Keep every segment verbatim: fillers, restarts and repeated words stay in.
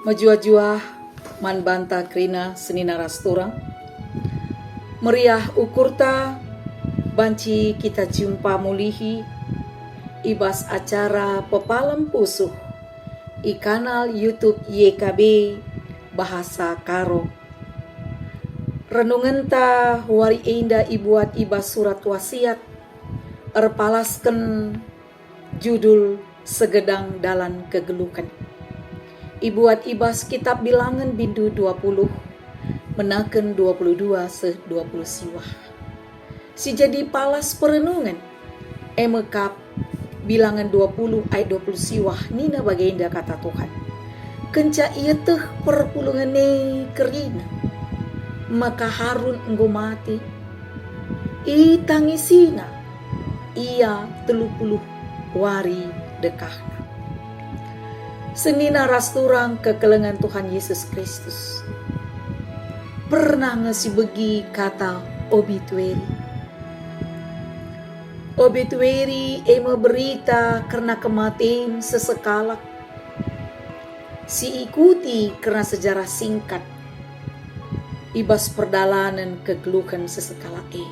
Mejuah-juah man banta kerina senina ras turang. Meriah ukurta banci kita jumpa mulihi i bas acara Pepalem Pusuh i kanal YouTube Y K B Bahasa Karo. Renungenta wari enda ibuat i bas surat wasiat erpalasken judul Segedang Dalan Kegeluhen. Ibuat i bas Kitap Bilangen bindu dua puluh, menaken dua puluh dua seh dua puluh siwah. Si jadi palas perenungen, e me kap Bilangen dua puluh ayat dua puluh siwah, nina bagenda kata Tuhan, "Kenca ieteh perpulungen e kerina, maka Harun enggo mate, itangisina ia telu puluh wari dekahna." Senina ras turang kekelengen Tuhan Yesus Kristus. Pernah nge sibegi kata obitueri? Obitueri e me berita kerna kematen sesekalak si ikuti kerna sejarah singkat i bas perdalanen kegeluhen sesekalak e.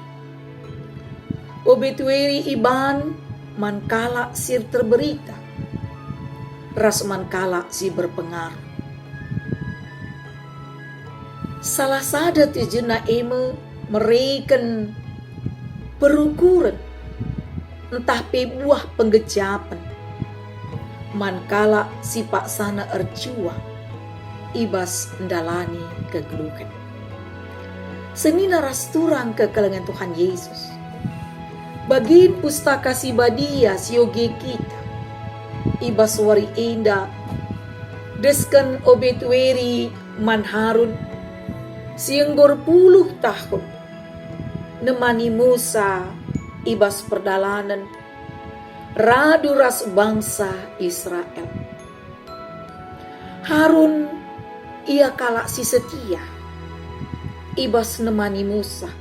Obitueri iban man kalak si terberita ras man kalak si berpengaruh. Salah sada tujunna e me mereken perukuren ntah pe buah penggejapen man kalak si paksana erjuang i bas ndalani kegeluhen. Senina ras turang kekelengen Tuhan Yesus. Bagin Pustaka Si Badia si oge kita i bas wari enda, desken obitueri man Harun, si enggo erpuluh tahun nemani Musa i bas perdalanen radu ras bangsa Israel. Harun ia kalak si setia i bas nemani Musa.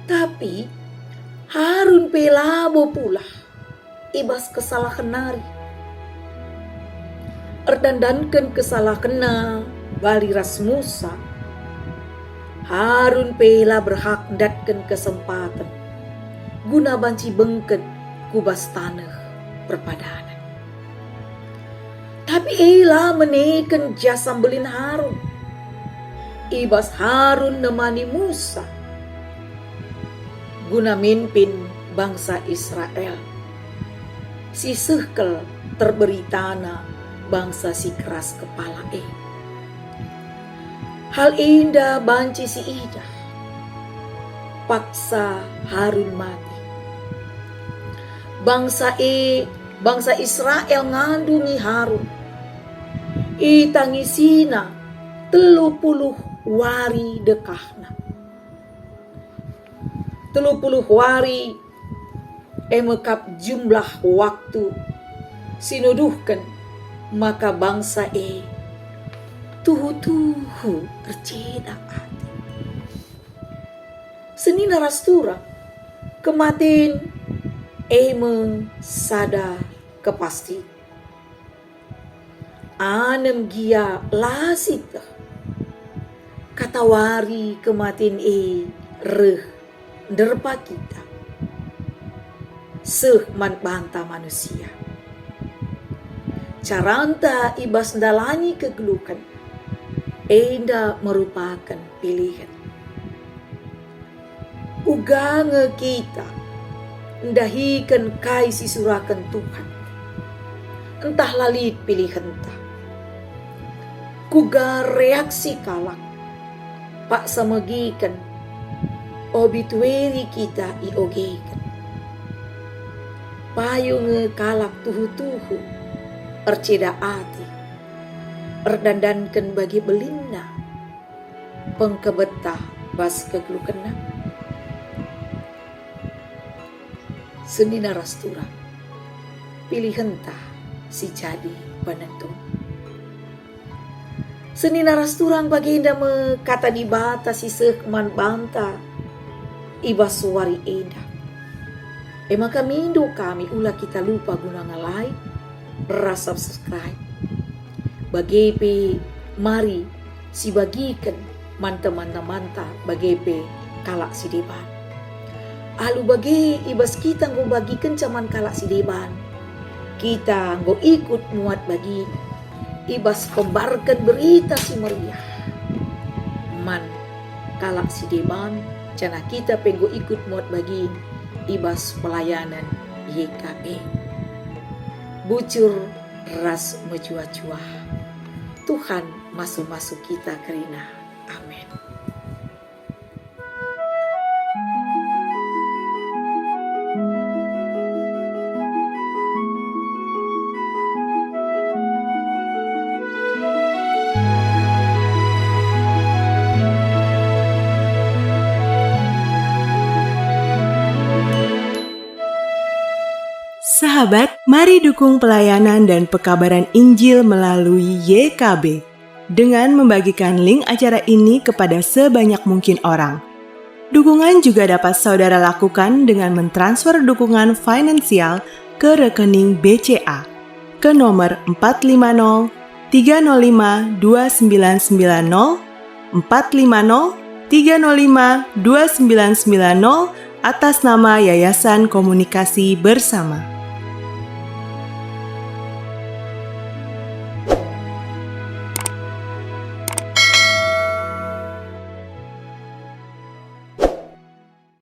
Tapi Harun pe labo pulah i bas kesalahen nari. Erdandanken kesalahenna bali ras Musa, Harun pe la berhak ndatken kesempaten guna banci bengket ku bas taneh perpadanen. Tapi e la meneken jasa mbelin Harun. I bas Harun nemani Musa guna mimpin bangsa Israel si seh kal terberitana bangsa si keras kepala e. Hal enda banci siidah, paksa Harun mate. Bangsa e, bangsa Israel ngandungi Harun. Itangisina telu puluh wari dekahna. Telu puluh wari e me kap jumlah waktu si nuduhken maka bangsa e tuhu-tuhu erceda ate. Senina ras turang, kematen e me sada kepastin. Anem gia la sieteh. Katawari kematen e reh nderpa kita, seh man banta manusia. Caranta i bas ndalani kegeluhen enda merupaken pilihen. Uga nge kita ndahiken kai si suraken Tuhan, ntah la lit pilihenta. Kuga reaksi kalak paksa megiken obitueri kita iogeken? Payo nge kalak tuhu-tuhu erceda ate, erdandanken bagi belinna pengkebeta bas kegeluhenna. Senina ras turang, pilihenta si jadi penentu. Senina ras turang, bagenda me kata Dibata si seh man banta i bas wari enda. E maka mindo kami ula kita lupa guna nge-like ras subscribe. Bage pe mari sibagiken man teman-temanta bage pe kalak si deban. Alu bage i bas kita enggo mbagikenca man kalak si deban, kita enggo ikut muat bagin i bas pembarken Berita Si Meriah man kalak si deban, janah kita pe enggo ikut muat bagin i bas pelayanan Y K B. Bujur ras mejuah-juah. Tuhan masu-masu kita kerina. Amin. Sahabat, mari dukung pelayanan dan pekabaran Injil melalui Y K B dengan membagikan link acara ini kepada sebanyak mungkin orang. Dukungan juga dapat saudara lakukan dengan mentransfer dukungan finansial ke rekening B C A ke nomor empat lima nol tiga nol lima dua sembilan sembilan nol, empat lima nol tiga nol lima dua sembilan sembilan nol, atas nama Yayasan Komunikasi Bersama.